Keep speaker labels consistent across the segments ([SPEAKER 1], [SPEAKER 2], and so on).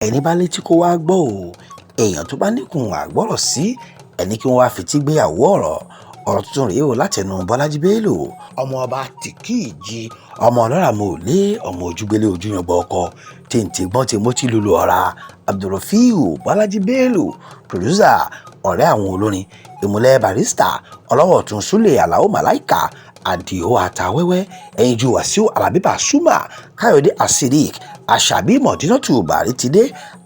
[SPEAKER 1] Ẹni bá létí kó wáá gbọ́ ọ, èèyàn tó bá níkùn àgbọ́rọ̀ sí ẹni kí wọ́n wáá fetí gbéyàwó ọ̀rọ̀. Ọ̀rọ̀ tuntun rèé o látẹnu Bọ́lájí Bello, ọmọ ọba tìkíìjì, ọmọ ọlọ́ràmọ̀ọ́lé, ọmọ ojúgbélé ojúyangbọ̀ ọkọ tèǹtè gbọ́n tèmótì lulu ọ̀ra, Abdulrafiu Bọ́lájí Bello, producer, ọ̀rẹ́ àwọn olórin, ìmùlẹ̀ Barrister, ọlọ́wọ́ ọ̀tún Sule Alao Malaika, Àdìo Àtàwẹ́wẹ́, ẹ̀yinjú Wàsíù Alábí Pasuma, Káyọ̀dé Asidik, Àṣàbí, Mọ̀dínàtù Bàrítìdé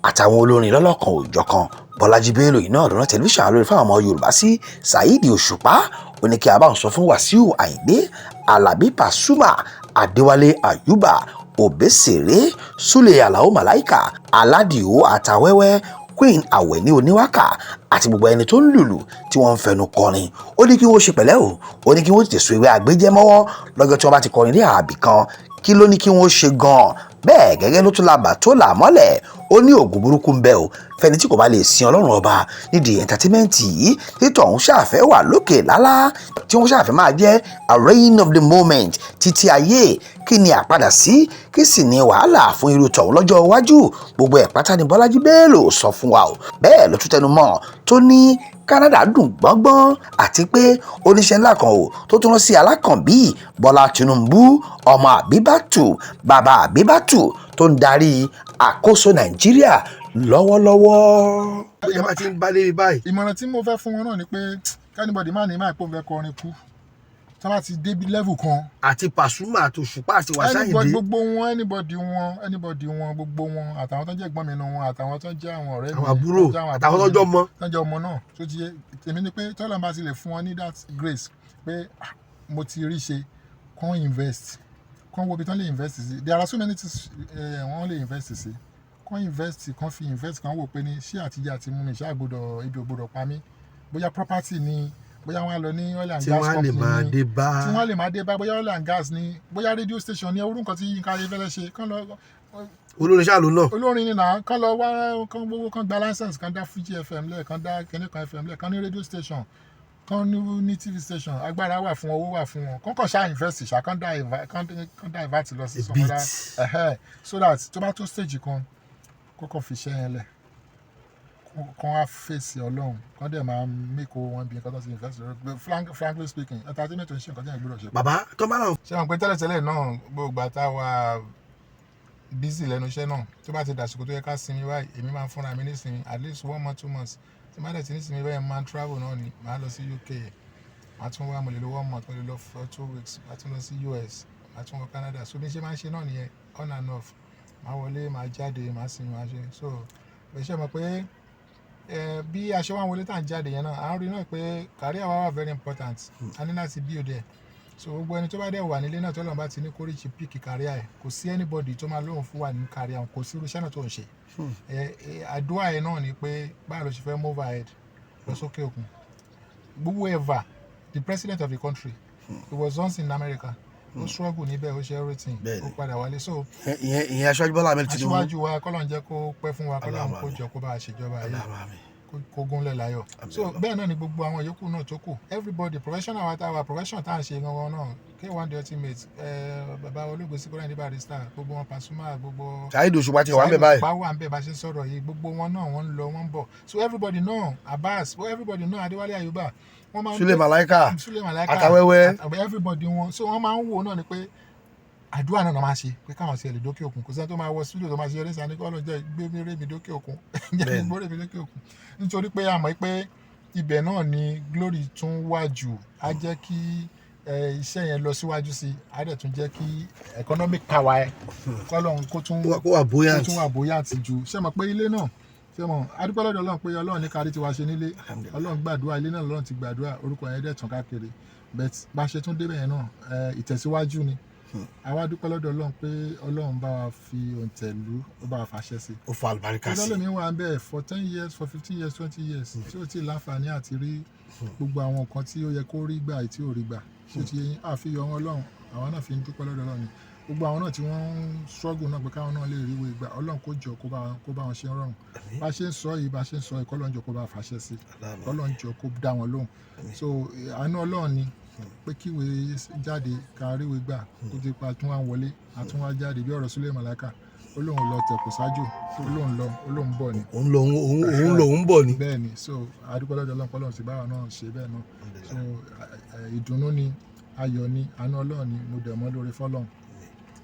[SPEAKER 1] àtàwọn olórin lọ́lọ́kan òjọ̀kan. Bọ́lájí Bello yìí náà lọ́nà tẹlifíṣàn lórí fáwọn ọmọ Yorùbá sí Saheed Òṣùpá. Ó ní kí a bá ń sọ fún Wàsíù Àyìndé Alábí Pasuma, Adéwálé Àyùbá, Òbésèré, Sule Alao Malaika, Aládìo Àtàwẹ́wẹ́, Queen Àwẹ̀ní Oníwákà àti gbogbo ẹni tó ń lùlù tí wọ́n ń fẹnu kọrin. Ó ní kí wọ́n ṣe pẹ̀lẹ́ o. Ó ní kí wọ́n tètè so ewé àgbéjẹ́ mọ́wọ́ lọ́jọ́ tí wọ́n bá ti kọrin ní àbí kan. Kí ló ní kí wọ́n ṣe gan-an? Bẹ́ẹ̀ gẹ́gẹ́ ló tún labà tó là mọ́lẹ̀. Ó ní oògùn burúkú ń bẹ o fẹ́ni tí kò bá lè sin Ọlọ́run Ọba nídìí entertainment yìí, títọ̀ ọ̀hún ṣàfẹ́ wà lókè lálá, tí wọ́n ṣàfẹ́ máa jẹ́ a reign of the moment títí ayé. Kí ni àpadà sí? Kí sì ni wàhálà fún irú tọ̀hún lọ́jọ́ iwájú? Gbogbo ẹ̀ pátá ni Bọ́lájí Bello sọ fún wa o. Bẹ́ẹ̀ ló tún tẹnu mọ́ tó ní Canada dùn gbọ́ngbọ́n, àti pé oníṣẹ́ ńlá kan o tó tún rán sí Alákànbí Bọ́lá Tinubu, ọmọ Àbíbátù, bàbá Àbíbátù, tó ń darí àkóso Nàìjíríà lọ́wọ́lọ́wọ́.
[SPEAKER 2] Ẹ bá ti ń bá lébi báyìí.
[SPEAKER 3] Ìmọ̀ràn tí mo fẹ́ fún wọn náà ni pé anybody má ní máa pò fẹ́ kọrin kú tí wọ́n bá ti débi level kan.
[SPEAKER 2] Àti Pasuma àti Òṣùpá àti Wasiu
[SPEAKER 3] anybody
[SPEAKER 2] Ayinde.
[SPEAKER 3] Gbogbo wọn, anybody wọn, anybody wọn, gbogbo wọn, àtàwọn tó ń jẹ́ ẹ̀gbọ́n mi nù wọn, àtàwọn tó ń jẹ́ àwọn ọ̀rẹ́ mi,
[SPEAKER 2] àwọn àbúrò,
[SPEAKER 3] tó ń jẹ́ àwọn
[SPEAKER 2] àtàwọn
[SPEAKER 3] àbúrò
[SPEAKER 2] tó jọ
[SPEAKER 3] mi,
[SPEAKER 2] mọ.
[SPEAKER 3] Tó ń jẹ́ ọmọ náà. Tó ti yé tèmi ni pé tọ́lá bá ti lè fún wọn ní that grace pé, ah, mo ti rí ṣe, kàn invest, kàn wo ibi tán lè invest sí. There are so many things wọ́n lè invest sí. Kàn invest, kàn fi invest, kàn wò pé ní ṣé àtijọ́ àti mú mi ṣáà gbọ́dọ̀ ibi ò gbọ́dọ̀ pa mí, bóyá property ni, bóyá wọ́n á lọ ní oil and
[SPEAKER 2] tí
[SPEAKER 3] gas
[SPEAKER 2] wọ́n á lè
[SPEAKER 3] company
[SPEAKER 2] máa
[SPEAKER 3] ni
[SPEAKER 2] dé bá
[SPEAKER 3] tí wọ́n lè máa dé bá, bóyá oil and gas ni, bóyá radio station ni, orú nǹkan tí Yínká Ayéfẹ́lẹ́ ṣe, kàn lọ.
[SPEAKER 2] Olórin ṣáà ló náà.
[SPEAKER 3] Olórin ni náà. Kàn lọ wá, kàn gbowó, kàn gba license, kàn dá Fuji FM lẹ̀, kàn dá kíní kan FM lẹ̀, kàn ní radio station, kàn ní TV station. Agbára wà fún wọn, owó wà fún wọn. Kàn kàn ṣáà invest ṣá, kàn divert lọ sí
[SPEAKER 2] A
[SPEAKER 3] some
[SPEAKER 2] bit.
[SPEAKER 3] other so that tó bá tó stage kan, kọ́kọ́ fi iṣẹ́ yẹn lẹ̀, kàn wá fèsì Ọlọ́run, kàn dẹ̀ máa make owó wọn bí nǹkan tó ti invest lórí. Frankly speaking, entertainment ò ń ṣe nǹkan tí yẹn gbọ́dọ̀ ṣe.
[SPEAKER 2] Bàbá tó bá náà.
[SPEAKER 3] Ṣé wọn pé tẹ́lẹ̀tẹ́lẹ̀ náà, gbogbo ìgbà tá a wà busy lẹ́nu iṣẹ́ náà, tó bá ti dàsìkò tó yẹ ká sinmi báyìí, èmi máa ń fúnra mi ní sinmi at least one month, 2 months. Tí má dẹ̀ ti ní sinmi bẹ́ẹ̀, máa ń travel náà ni. Màá lọ sí UK, màá tún wá, mo lè lo one month, mo lè lọ for 2 weeks, màá tún lọ sí US, màá tún wọ Canada. So bí n ṣe máa ń ṣe náà nìyẹn, on and off. Màá wọlé, màá jáde, màá sinmi, màá ṣe. So bẹ́ẹ̀ ṣe mọ̀ pé bí a ṣe wá ń wọlé tá à ń jáde yẹn náà, à ń rí náà pé career wa wà very important, a ní láti build ẹ̀. So gbogbo ẹni tó bá dẹ̀ wà nílé náà, tọ́lọ́run bá ti ní kó reach peak career ẹ̀, kò sí anybody tó máa lóhùn fún wa ní career òun, kò sí irú iṣẹ́ náà tó ń ṣe. Ẹ ẹ àdúrà ẹ náà ni pé báwo ló ṣe fẹ́ move ahead lọ sókè òkun. Whoever the president of the country, he was once in America, ó struggle níbẹ̀, ó ṣe everything, ó padà wálé. So
[SPEAKER 2] Ìyẹn Aṣíwájú Bọ́lá Ahmed Tinubu.
[SPEAKER 3] Aṣíwájú wa, kọ́lọ́n jẹ́ kó pẹ́ fún wa, kọ́lọ́n
[SPEAKER 2] Allahumma
[SPEAKER 3] kó jọ kó bá a ṣèjọba yìí
[SPEAKER 2] Allahumma àmín.
[SPEAKER 3] kó gúnlẹ̀ láyọ̀. So
[SPEAKER 2] Allah.
[SPEAKER 3] bẹ́ẹ̀ náà ni gbogbo àwọn yòókù náà tó kù, everybody, professional wa tá a wà, profession tá à ń ṣe gangan náà, K1 The Ultimate, bàbá olóògbé Síkírù Àyìndé Barrister, gbogbo wọn, Pasuma, gbogbo
[SPEAKER 2] Saheed Òṣùpá ti wà ń bẹ̀ báyìí.
[SPEAKER 3] Òṣùpá wà ń bẹ̀ bá ṣe ń sọ̀rọ̀ yìí. Gbogbo wọn náà, wọ́n ń lọ, wọ́n ń bọ̀. So everybody náà, Abbas, everybody náà, Adéwálé Àyùbá, wọ́n máa ń
[SPEAKER 2] Sule Malaika.
[SPEAKER 3] Sule Malaika.
[SPEAKER 2] Àtàwẹ́wẹ́.
[SPEAKER 3] Everybody wọn. So wọ́n máa ń wò náà ni pé àdúrà náà máa ṣe pé káwọn tiẹ̀ lè dókè òkun. Kò sẹ́ni tó máa wọ studio tó máa ṣe eré sani kọ́ ló jẹ́ gbé mi rémi dókè òkun, jẹ́ mi gbó rémi dókè òkun, nítorí pé a mọ̀ pé ibẹ̀ náà ni glory tún wà jù. Á jẹ́ kí iṣẹ́ yẹn lọ síwájú sí i, á dẹ̀ tún jẹ́ kí economic power ẹ kọ́lọ́hún kó tún
[SPEAKER 2] kó wà
[SPEAKER 3] kó
[SPEAKER 2] buoyant.
[SPEAKER 3] tún wà buoyant ju. Ṣé mọ̀ pé ilé náà, ṣé mọ̀, adúpẹ́ lọ́dọ̀ Ọlọ́run pé Ọlọ́run ní kárí tiwa ṣe nílé.
[SPEAKER 2] Alhamdulillah.
[SPEAKER 3] Ọlọ́run gbàdúrà ilé náà, Ọlọ́run ti gbàdúrà, orúkọ yẹn dẹ̀ tàn káàkiri. But bá a ṣe tún débẹ̀ yẹn náà, ìtẹ̀síwájú ni. Àwa dúpẹ́ lọ́dọ̀ Ọlọ́run pé Ọlọ́run bá wa fi òǹtẹ̀lú, ó bá wa fàṣẹ sí.
[SPEAKER 2] Ó fa àlùbáríkà sí.
[SPEAKER 3] Ọlọ́run mi wà ń bẹ̀ for 10 years, for 15 years, 20 years, tí ó ti láǹfààní àti rí gbogbo àwọn nǹkan tí ó yẹ kó rí gbà tí ò rí gbà. Tí ó ti yẹ yín, àfihàn Ọlọ́run, àwọn náà fi ń dúpẹ́ lọ́dọ̀ Ọlọ́run ni. Gbogbo àwọn náà tí wọ́n ń struggle náà pé káwọn náà lè rí ìwé gbà, Ọlọ́run kó jọ kó bá wọn ṣe rọrùn. Bá ṣe ń sọ yìí, bá ṣe ń sọ yìí, kọ́lọ́run jọ kó bá fàṣẹ sí, kọ́lọ́run jọ kó dá wọn lóhùn. So àánú Ọlọ́run ni pé kíwèé jáde, ká ríwèé gbà, kó ti pa tún wá wọlé, àtún wá jáde bí ọ̀rọ̀ Sule Malaika. Ó lóun lọ tẹ̀kọ̀ sájò, ó lóun lọ, ó lóun bọ̀ ni.
[SPEAKER 2] Òun lọ, òun lọ, òun bọ̀ ni.
[SPEAKER 3] Bẹ́ẹ̀ ni. So a dúpẹ́ lọ́dọ̀ Ọlọ́run pé Ọlọ́run ti bá wa náà ṣe bẹ́ẹ̀ náà. So ìdùnnú ni, ayọ̀ ni, àánú Ọlọ́run ni, mo dẹ̀ mọ́ lórí fọ́lọ́run.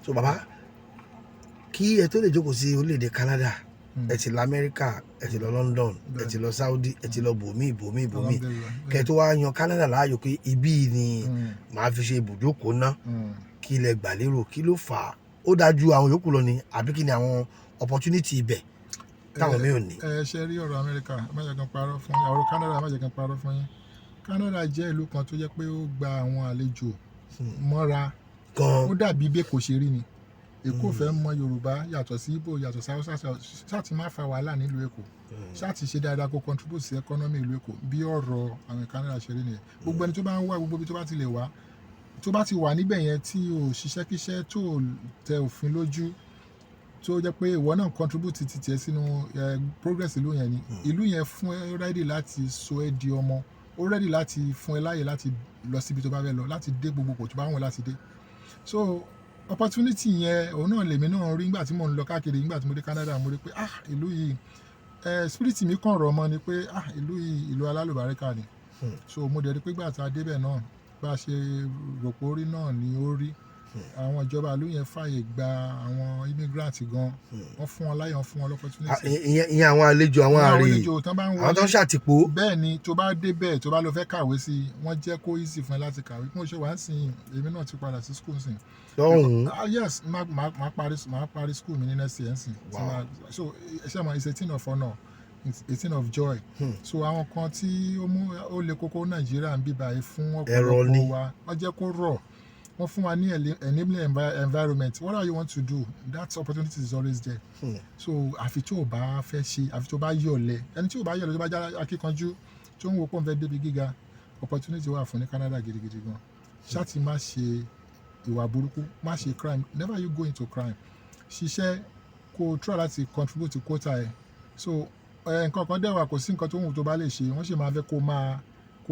[SPEAKER 2] So bàbá, kí ẹ tó lè jókòó sí orílẹ̀-èdè Canada, ẹ ti lọ Amẹ́ríkà, ẹ ti lọ London, ẹ ti lọ Saudi, ẹ ti lọ bòmí bòmí bòmí,
[SPEAKER 3] Alhamdulillah.
[SPEAKER 2] kẹ tó wá yan Canada láàyò pé ibí ni màá fi ṣe ibùjókòó ná, kí lẹ gbà lérò? Kí ló fà á? Ó dájú àwọn yòókù lọ ni, àbí kí ni àwọn opportunity ibẹ̀ táwọn mi ò ní?
[SPEAKER 3] Ẹ ṣe rí ọ̀rọ̀ Amẹ́ríkà, ẹ má jẹ́ kí n parọ́ fún yín. Ọ̀rọ̀ Canada, ẹ má jẹ́ kí n parọ́ fún yín. Canada jẹ́ ìlú kan tó jẹ́ pé ó gba àwọn àlejò mọ́ra
[SPEAKER 2] gan.
[SPEAKER 3] Ó dàbí bí Èkó ṣe rí ni. Èkó fẹ́ mọ Yorùbá yàtọ̀ sí Ìgbò, yàtọ̀ sí Haúsá, ṣáà ti má fa wàhálà nílùú Èkó, ṣáà ti ṣe dáadáa kó contribute sí economy ìlú Èkó. Bí ọ̀rọ̀ àwọn Canada ṣe rí nìyẹn. Gbogbo ẹni tó bá ń wá, gbogbo ibi tó bá ti lè wá, tó bá ti wà níbẹ̀ yẹn, tí o ṣiṣẹ́ kíṣẹ́, tó tẹ òfin lójú, tó jẹ́ pé ìwọ náà contribute ti tiẹ̀ sínú progress ìlú yẹn ni, ìlú yẹn fún ẹ ready láti sọ ẹ́ di ọmọ, ó ready láti fún ẹ láàyè láti lọ síbi tó bá fẹ́ lọ, láti dé gbogbo kò tó bá wùn láti dé. So opportunity yẹn, òun náà lèmi náà rí nígbà tí mò ń lọ káàkiri. Nígbà tí mo dé Canada, mo rí pé, ah, ìlú yìí, spirit mi kàn rọ̀ mọ́ ni pé, ah, ìlú yìí, ìlú alálùbáríkà ni. So mo dẹ̀ rí pé gbà tá a débẹ̀ náà, bá a ṣe rò pé ó rí náà ni ó rí. Àwọn ìjọba ìlú yẹn fàyè gba àwọn immigrant gan, wọ́n fún wọn láyè, wọ́n fún wọn l'opportunity.
[SPEAKER 2] Ìyẹn àwọn àlejò, àwọn
[SPEAKER 3] Àwọn
[SPEAKER 2] àrè
[SPEAKER 3] àlejò tán bá ń
[SPEAKER 2] àwọn tó ń
[SPEAKER 3] wọlé.
[SPEAKER 2] ṣàtìpó.
[SPEAKER 3] Bẹ́ẹ̀ ni. Tó bá dé bẹ́ẹ̀, tó bá lọ fẹ́ kàwé sí i, wọ́n jẹ́ kó easy fún ẹ láti kàwé. Bí mo ṣe wà ń sìn, èmi náà ti padà sí school sìn.
[SPEAKER 2] Lọ́hùn-ún.
[SPEAKER 3] Ah yes, máa parí school mi ní next year nsìn. So ṣé mo, it's a thing of honour, it's a thing of joy. So àwọn kan tí ó mú ó le koko Nàìjíríà ń bí báyìí fún
[SPEAKER 2] Ẹ̀rọ ni.
[SPEAKER 3] ọ̀pọ̀lọpọ̀ wa, wọ́n jẹ́ kó rọ̀, wọ́n fún wa ní enabling environment. What are you want to do, that opportunity is always there. So àfi tó o bá fẹ́ ṣe, àfi tó o bá yọ̀lẹ. Ẹni tí o bá yọ̀lẹ, tó bá já akíkanjú, tó ń wo pé òun fẹ́ débi gíga, opportunity wà fún ní Canada gidigidi gan. Ṣáà ti má ṣe ìwà burúkú, má ṣe crime, never you go into crime. Ṣiṣẹ́, kó o try láti contribute to quota ẹ̀. So nǹkan kan dẹ̀ wà, kò sí nǹkan tó wù tó bá lè ṣe, wọ́n sì máa fẹ́ kó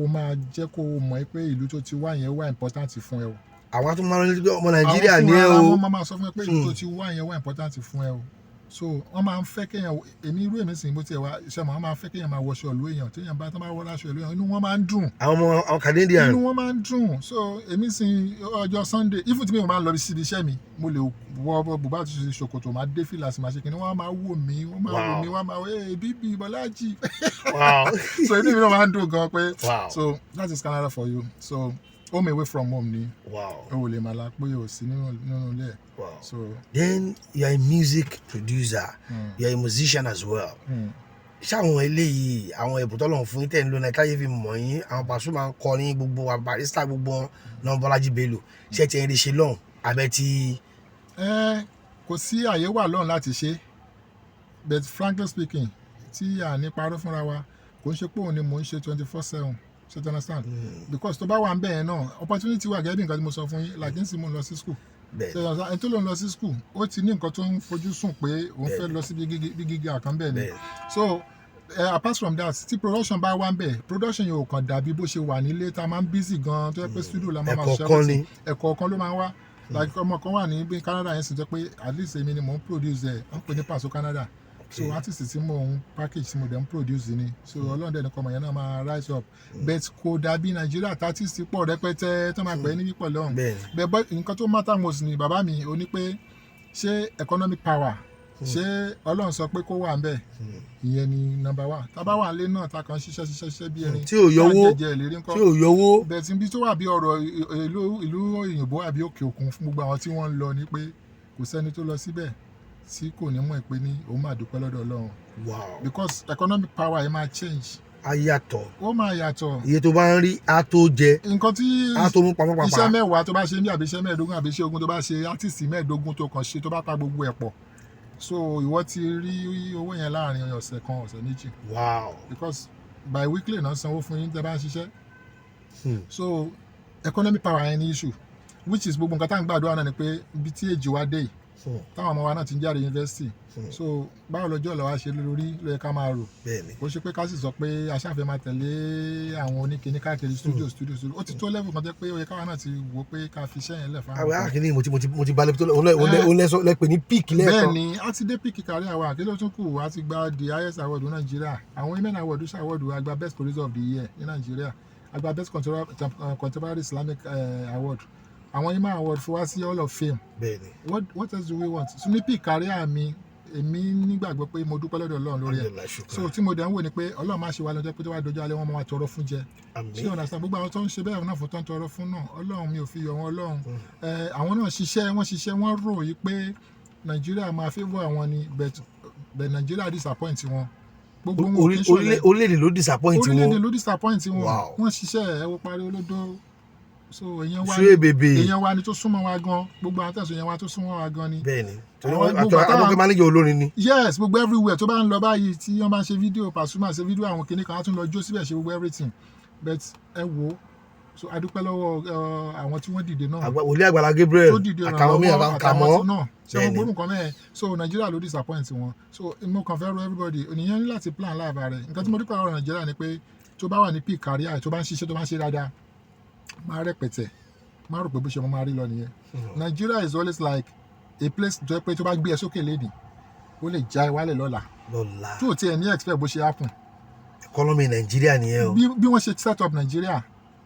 [SPEAKER 3] máa jẹ́ kó o mọ̀ pé ìlú tó ti wá yẹn wà important fún ẹ o.
[SPEAKER 2] Àwọn tó máa ń rántí pé ọmọ Nàìjíríà
[SPEAKER 3] Àwọn
[SPEAKER 2] ní ẹ
[SPEAKER 3] fúnra
[SPEAKER 2] o.
[SPEAKER 3] wọn máa sọ fún ẹ pé ìlú tó ti wá yẹn wà important fún ẹ o. So wọ́n máa ń fẹ́ kéèyàn, èmi irú èmi sìn, bó tiẹ̀ wá ṣe mọ̀, wọ́n máa ń fẹ́ kéèyàn máa wọṣọ ìlú èèyàn. Téèyàn bá tán bá wọ aṣọ ìlú èèyàn, inú wọn máa ń dùn.
[SPEAKER 2] Àwọn ọmọ, àwọn Canadian.
[SPEAKER 3] Inú wọn máa ń dùn. So èmi sìn, ọjọ́ Sunday, even tí mi ò máa ń lọ síbi iṣẹ́ mi, mo lè wọ bùbá àti ṣòkòtò, máa dé fìlà sí, máa ṣe kìnní, wọ́n á máa wò mí, wọ́n máa wò mí, wọ́n á máa wò, "Hey, bíbí Bọ́lájì." So inú mi náà máa ń dùn gan pé so that is Canada for you. So home away from home ni. O ò lè máa la pé o sí nínú ilé ẹ̀. So
[SPEAKER 2] Then you are a music producer, you are a musician as well. Ṣáwọn eléyìí, àwọn ẹ̀bùn tọ́lọ́run fún yín tẹ̀ ń lò náà táyé fi mọ̀ yín, àwọn Pasuma ń kọrin, gbogbo wa, Barrister, gbogbo wọn náà, Bọ́lájí Bello, ṣé ti ń rí ṣe lọ́hùn abẹ́ tí?
[SPEAKER 3] Ẹ kò sí, àyè wà lọ́run láti ṣe, but frankly speaking, tí à ní parọ́ fúnra wa, kò ń ṣe pé òun ni mò ń ṣe 24/7. Ṣe you understand? Because tó bá wà ń bẹ̀ yẹn náà, opportunity wà, gẹ́gẹ́ bí nǹkan tí mo sọ fún yín, like n sì mò ń lọ sí school. Ṣe you understand? Ẹni tó lòun lọ sí school, ó ti ní nǹkan tó ń fojú sùn pé òun fẹ́ lọ síbi bí gíga kan bẹ́ẹ̀ ni. So apart from that, tí production bá wà ń bẹ̀, production yóò kàn dàbí bó ṣe wà nílé tá a máa ń busy gan, tó yẹ pé studio la máa máa ṣe.
[SPEAKER 2] Ẹ̀kọ̀ọ̀kan ni.
[SPEAKER 3] Ẹ̀kọ̀ọ̀kan ló máa ń wá. Like ọmọ kan wà ní bí Canada yẹn sì jẹ́ pé at least èmi ni mò ń produce ẹ̀, wọ́n pè ní Paso Canada. So artist tí mò ń package, tí mo dẹ̀ ń produce ni. So Ọlọ́run dẹ̀ nìkan ọmọ yẹn náà máa rise up, but kò dàbí Nàìjíríà tá artist pọ̀ rẹpẹtẹ tó máa pẹ́ ní pípọ̀ lọ́hùn. Bẹ́ẹ̀ nǹkan tó matter most ni, bàbá mi, ó ní pé ṣé economic power, ṣé Ọlọ́run sọ pé kó wà ń bẹ̀? Ìyẹn ni number one. Tá a bá wà nílé náà, tá a kàn ń ṣiṣẹ́ ṣiṣẹ́ ṣiṣẹ́ bí erin,
[SPEAKER 2] Tí ò yọwó.
[SPEAKER 3] tá a jẹjẹ ìlérí ńkọ́?
[SPEAKER 2] Tí ò yọwó.
[SPEAKER 3] Bẹ́ẹ̀ tí ibi tó wà bí ọ̀rọ̀ ìlú òyìnbó àbí òkè òkun fún gbogbo àwọn tí wọ́n ń lọ ni pé kò sẹ́ni tó lọ síbẹ̀ tí kò ní mọ̀ pé ní òun máa dúpẹ́ lọ́dọ̀ Ọlọ́run, because economic power yẹn máa change.
[SPEAKER 2] Á yàtọ̀.
[SPEAKER 3] Ó máa yàtọ̀.
[SPEAKER 2] Iye tó bá ń rí á tó jẹ,
[SPEAKER 3] Nǹkan tí
[SPEAKER 2] á tó mú pamọ́ pàpà.
[SPEAKER 3] iṣẹ́ 10 tó bá ṣe ní, àbí iṣẹ́ 15, àbí iṣẹ́ 20 tó bá ṣe, artist 15 tó kàn ṣe, tó bá pa gbogbo ẹ̀ pọ̀, so ìwọ ti rí owó yẹn láàrin ọ̀sẹ̀ kan, ọ̀sẹ̀ 2. Because bi weekly náà sanwó fún yín tẹ́ bá ń ṣiṣẹ́. So economic power yẹn ní issue, which is gbogbo nǹkan tá à ń gbàdúrà náà ni pé ibi tí èjì wa dé yìí. Táwọn ọmọ wa náà ti ń jáde yunifásitì. So báwo lọ́jọ́ ọ̀la wa ṣe lórí ló yẹ ká máa rò. Kò ṣe pé ká sì sọ pé aṣáfẹ́ máa tẹ̀lé àwọn oníkinní káàkiri, studio, studio, studio. Ó ti tó level kan tẹ́ pé ó yẹ káwa náà ti wò pé ká fi iṣẹ́ yẹn lẹ̀ fáwọn
[SPEAKER 2] Àwọn
[SPEAKER 3] kan.
[SPEAKER 2] akíní mo ti balẹ̀ tó lẹ́sọ lẹ́pẹ̀ ní peak lẹ́ẹ̀kan.
[SPEAKER 3] Bẹ́ẹ̀ ni, a ti dé peak career wa. Kí ló tún kù? A ti gba the highest award ní Nàìjíríà, àwọn women award ṣe award, a gba best producer of the year ní Nàìjíríà, a gba best contemporary Islamic award, àwọn women award fún wa sí hall of fame. What else do we want? So ní peak career mi, èmi nígbàgbọ́ pé mo dúpẹ́ lọ́dọ̀ Ọlọ́run lórí ẹ̀.
[SPEAKER 2] Alhamdulillah, shukran.
[SPEAKER 3] So tí mo dẹ̀ ń wò ni pé Ọlọ́run má ṣe wá lọ́jọ́ pé tó wá dojú alẹ́, wọn máa tọrọ fún jẹ.
[SPEAKER 2] Àmín.
[SPEAKER 3] Ṣé understand? Gbogbo àwọn tó ń ṣe bẹ́ẹ̀ náà fún tó ń tọrọ fún náà, Ọlọ́run, mi ò fi yọ wọn. Ọlọ́run ẹ, àwọn náà ṣiṣẹ́, wọ́n ṣiṣẹ́, wọ́n rò yí pé Nàìjíríà máa favour àwọn ni, but Nàìjíríà disappoint wọn. Gbogbo wọn ò kí ń ṣọ̀lẹ.
[SPEAKER 2] Orílẹ̀-èdè ló disappoint wọn.
[SPEAKER 3] Orílẹ̀-èdè ló disappoint wọn. Wọ́n ṣiṣẹ́, ẹ wo parí olódó. So èèyàn wa
[SPEAKER 2] Ṣé bèbè.
[SPEAKER 3] èèyàn wa ni tó súnmọ́ wa gan. Gbogbo àwọn tẹ̀sán, èèyàn wa tó súnmọ́ wa gan ni.
[SPEAKER 2] Bẹ́ẹ̀ni, torí
[SPEAKER 3] Àwọn
[SPEAKER 2] wọn
[SPEAKER 3] gbogbo
[SPEAKER 2] àtọ àwọn pé manager olórin ni.
[SPEAKER 3] Yes, gbogbo everywhere tó bá ń lọ báyìí, tí wọ́n bá ń ṣe fídíò Pasuma, ṣe fídíò àwọn kìnnìkan, á tún lọ jó síbẹ̀, ṣe gbogbo everything. But ẹ wo, so a dúpẹ́ lọ́wọ́ àwọn tí wọ́n dìde náà,
[SPEAKER 2] Wòlíì Àgbàlá Gabriel
[SPEAKER 3] tó dìde
[SPEAKER 2] àtàwọn míì,
[SPEAKER 3] ìrànlọ́wọ́
[SPEAKER 2] àtàwọn kà
[SPEAKER 3] àtàwọn
[SPEAKER 2] mọ́.
[SPEAKER 3] tí náà ṣe wọn gbórùn kan mẹ́ẹ̀. So Nàìjíríà ló disappoint wọn. So mo kàn fẹ́ rọ everybody, ènìyàn ní láti plan life rẹ̀. Nǹkan tí mo dúpẹ́ lọ́wọ́ Nàìjíríà ni pé tó bá wà ní peak career, tó bá ń ṣiṣẹ́, tó bá ń ṣe dáadáa, máa rẹpẹtẹ, máa rò pé bó ṣe mo máa rí lọ nìyẹn. Nigeria is always like a place tó yẹ pé tó bá gbé ẹ sókè lénìí, ó lè já ẹ wálẹ̀ lọ́la
[SPEAKER 2] Lọ́la.
[SPEAKER 3] tó o tiẹ̀ ní expect bó ṣe happen.
[SPEAKER 2] Economy Nàìjíríà nìyẹn o.
[SPEAKER 3] Bí wọ́n ṣe set up Nigeria.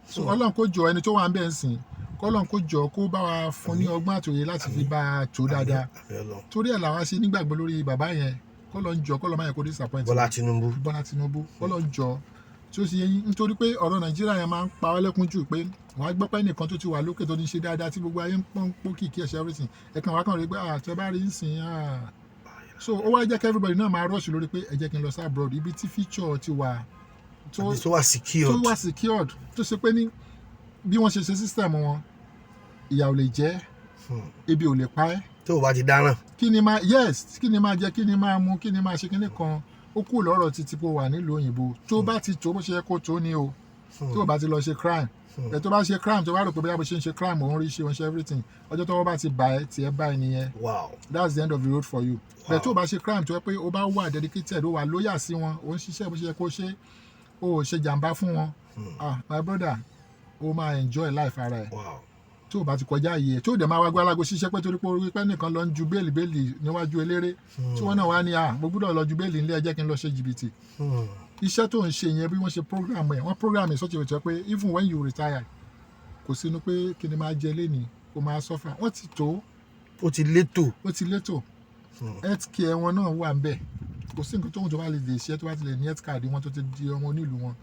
[SPEAKER 3] So Ọlọ́run kó jọ, ẹni tó wà ń bẹ̀ ń sìn, kọ́lọ́run kó jọ kó bá wa fún ní ọgbọ́n àtòyè láti fi bá a tó dáadáa.
[SPEAKER 2] Àmín Ọlọ́run.
[SPEAKER 3] Torí ẹ̀ làwa ṣe nígbàgbọ́ lórí bàbá yẹn. Kọ́lọ́run jọ, kọ́lọ́run má yẹ kó disappoint.
[SPEAKER 2] Bọ́lá Tinubu.
[SPEAKER 3] Bọ́lá Tinubu, kọ́lọ́run jọ tí ó ṣe yẹn, nítorí pé ọ̀rọ̀ Nàìjíríà yẹn máa ń pa wá lẹ́kún jù, pé wọ́n á gbọ́ pé nìkan tó ti wà lókè, tó ti ń ṣe dáadáa, tí gbogbo ayé ń pọ́n pókìkí ẹ̀ṣẹ̀ everything, ẹ̀kan wá kàn rí pé àtẹ bá rí ń sìn ah. So ó wá jẹ́ kí everybody náà máa rush lórí pé ẹ jẹ́ kí n lọ sí abroad, ibi tí future ti wà tó
[SPEAKER 2] Àbí tó wà secured.
[SPEAKER 3] Tó wà secured, tó ṣe pé ní bí wọ́n ṣe ṣe system wọn, ìyà ò lè jẹ, ebi ò lè pa ẹ́.
[SPEAKER 2] Tó o bá ti dáràn.
[SPEAKER 3] Kí ni máa, yes, kí ni máa jẹ, kí ni máa mu, kí ni máa ṣe, kí ni kan ó kú lọ́rọ̀ títí kó wà nílùú òyìnbó. Tó bá ti tó bó ṣe yẹ kó tó ní o, tó o bá ti lọ ṣe crime ẹ, tó bá ṣe crime, tó bá rò pé bóyá bó ṣe ń ṣe crime, òun rí ṣe, òun ṣe everything, ọjọ́ tọ́wọ́ bá ti bà ẹ́, tiẹ̀ bá ẹ nìyẹn. That's the end of the road for you. Bẹ́ẹ̀ tó o bá ṣe crime, tó yẹ pé o bá wà dedicated, o wà loyal sí wọn, o ń ṣiṣẹ́ bó ṣe yẹ kó ṣe, o ò ṣe jàǹbá fún wọn, ah, my brother, o máa enjoy life ara ẹ. Tó o bá ti kọjá ààyè ẹ, tó o dẹ̀ máa wá gbálago ṣiṣẹ́ pé torí pé orí pẹ́ nìkan lọ ń ju béèlì béèlì níwájú eléré, tí wọ́n náà wá ní, à, mo gbọ́dọ̀ lọ ju béèlì nílé, ẹ jẹ́ kí n lọ ṣe jìbìtì. Iṣẹ́ tó ń ṣe yẹn, bí wọ́n ṣe program ẹ̀, wọ́n program ẹ̀ sọ́tì ìwé pé even when you retire, kò sínú pé kí ni máa jẹ lénìí, kó máa suffer. Wọ́n ti tó.
[SPEAKER 2] Ó ti létò.
[SPEAKER 3] Ó ti létò. Health care wọn náà wà ń bẹ̀. Kò sí nǹkan tóun tó bá lè lè ṣe, tó bá ti lè ní health card wọn, tó ti di ọmọ onílùú wọn,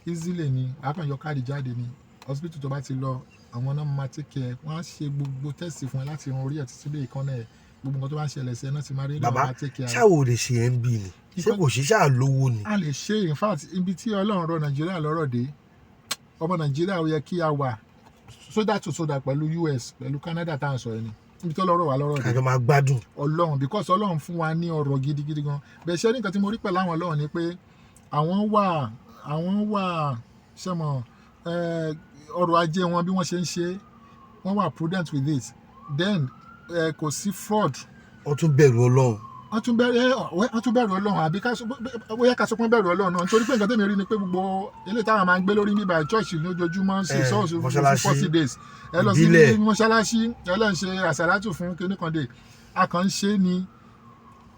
[SPEAKER 3] easily ni wàá kàn yọ káàdì jáde ní hospital tó bá ti lọ, àwọn náà máa take care. Wọ́n á ṣe gbogbo test fún ẹ láti irun orí ẹ̀ títí dé ìkànnì ẹ̀. Gbogbo nǹkan tó bá ń ṣẹlẹ̀ sí ẹ náà ti máa rí, náà
[SPEAKER 2] Bàbá,
[SPEAKER 3] máa take care.
[SPEAKER 2] Ṣáà ò lè ṣe ẹ̀ ń bí ni? Ṣé kò ṣe ṣáà lówó ni?
[SPEAKER 3] A lè ṣe. In fact, ibi tí Ọlọ́run rọ Nàìjíríà lọ́rọ̀ dé, ọmọ Nàìjíríà, ó yẹ kí a wà sódà tó sódà pẹ̀lú US, pẹ̀lú Canada tá à ń sọ ẹni ibi tí Ọlọ́run wà lọ́rọ̀ dé.
[SPEAKER 2] Kájọ máa gbádùn.
[SPEAKER 3] Ọlọ́run, because Ọlọ́run fún wa ní ọrọ̀ gidigidi gan. Bẹ́ẹ̀ ṣe ní nǹkan tí mo rí pẹ̀lú àwọn Ọlọ́run ni pé àwọn wà ṣẹ́mọ̀ ọrọ̀ ajé wọn, bí wọ́n ṣe ń ṣe, wọ́n wà prudent with it. Then kò sí fraud.
[SPEAKER 2] Wọ́n tún bẹ̀rù Ọlọ́run.
[SPEAKER 3] Wọ́n tún bẹ̀rù Ọlọ́run, àbí bóyá ká sọ pé wọ́n bẹ̀rù Ọlọ́run náà, nítorí pé nǹkan tẹ̀mí rí ni pé gbogbo eléyìí táwọn máa ń gbé lórí bíbá church lójoojúmọ́, ṣe ṣọ́ọ̀ṣì fún
[SPEAKER 2] mọ́ṣáláṣí,
[SPEAKER 3] 40 days, ẹ lọ sí
[SPEAKER 2] ìbílẹ̀.
[SPEAKER 3] mọ́ṣáláṣí, ẹ lọ ń ṣe àṣàlátù fún kíní kan dé, a kàn ń ṣe ni.